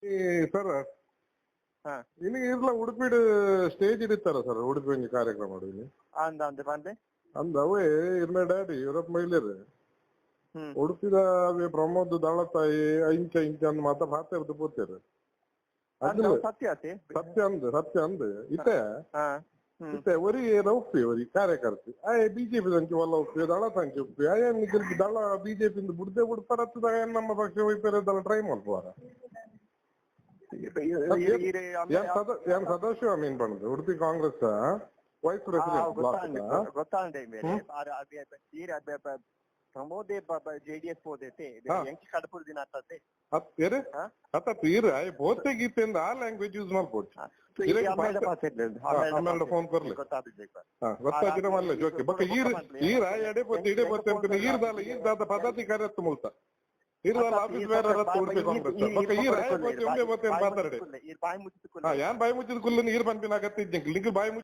ಈ ಸರ್, ಹಾ. ಇನಿ ಇರ್ಲ ಉಡುಪಿಡ್ ಸ್ಟೇಜ್ ಇಡಿತ್ತಾರ ಸರ್, ಉಡುಪಿ ಒಂಜಿ ಕಾರ್ಯಕ್ರಮ ಇನಿ. ಅಂದ ಅಂದ ಪಂಡೆ. ಅಂದ್ ಅವೇ ಇರ್ನ ಡ್ಯಾಡಿ ಯುರೋಪ್ ಮಹಿಳೆಯರು. ಉಡುಪಿದ ಅವೇ ಪ್ರಮೋದ್ ದಳತಾಯಿ ಇಂಚ ಇಂಚ ಅಂದ್ ಮಾತ ಪಾತೆರ್ದು ಪೋತೇರು. ಅಂದ ಅದಿಲ್ಲ. ಸತ್ಯ ಅತೆ. ಸತ್ಯ ಅಂದ್, ಸತ್ಯ ಅಂದ್ ಇತ್ತೆ. ಹಾ ಹ್ಮ್ ಇತ್ತೆ ಒರಿ ಉಪ್ಪಿ ಒರಿ ಕಾರ್ಯಕರ್ತಿ ಆಯೆ ಬಿಜೆಪಿ ದಂಚಿ ಒಲ್ಲ ಉಪ್ಪಿ, ದಳ ತಂಚಿ ಉಪ್ಪಿ, ಆಯೆ ನಿಗಲ್ ದಳ ಬಿಜೆಪಿ ಬುಡ್ದೆ ಬುಡ್ಪರತ್ತದ ನಮ್ಮ ಪಕ್ಷ ಹೋಯ್ಪೇರೆ ದಳ ಟ್ರೈ ಮಲ್ಪುವಾರ. ಯಾನ್ ಸದಾಶಿವ ಮೀನ್ ಪಂಡ್ದು, Udupi Congress vice president block. ಗೊತ್ತಾಂಡೆ ಮೇರೆ, ಈರ್ ಪ್ರಮೋದೇ ಜೆಡಿಎಸ್ ಪೋದೈತೆ, ಎಂಕ್ ಕಡಪುರ್ ದಿನ ಆತತೆ. ಅತ್ತೇರೆ ಅತ್ತ ಈರ್ ಆಯೆ ಬೋತೆ ಗೀತೆ ಆ ಲ್ಯಾಂಗ್ವೇಜ್ ಯೂಸ್ ಮಲ್ಪೊಡ್ಚಿ. ಆಮೇಲೆ ಫೋನ್ ಕೊರ್ಲೆ. ಗೊತ್ತಾಜಿನ ಮಲ್ಲೆ ಜೋಕೆ ಬೊಕ್ಕ ಈರ್ ಈರ್ ಆ ಎಡೆ ಪೊತ್ತೆ ಇಡೆ ಪೊತ್ತೆ ಅಂತ ಈರ್ ದಾಲ ಈರ್ ದಾದ ಪದಾಧಿಕಾರಿ ಅತ್ತು ಮುಲ್ತ ಈರ್ ದಾಲ ಆಫೀಸ್ ಬೇರೆ ರತ್ತು ಉಡುಪಿ ಕಾಂಗ್ರೆಸ್. ಬೊಕ್ಕ ಈರ್ ಆಯೆ ಪೊತ್ತೆ ಉಂಬೆ ಪೊತ್ತೆ ಅಂತ ಮಾತಾಡೆ. ಬಾಯಿ ಮುಚ್ಚಿದ. ಯಾನ್ ಬಾಯಿ ಮುಚ್ಚಿದ ಕುಲ್ಲುನ ಈರ್ ಪನ್ಪಿನ ಅಗತ್ಯ ಇಜ್ಜಂಕ್ ನಿಂಗೆ ಬಾಯಿ ಮುಚ್ಚಿ.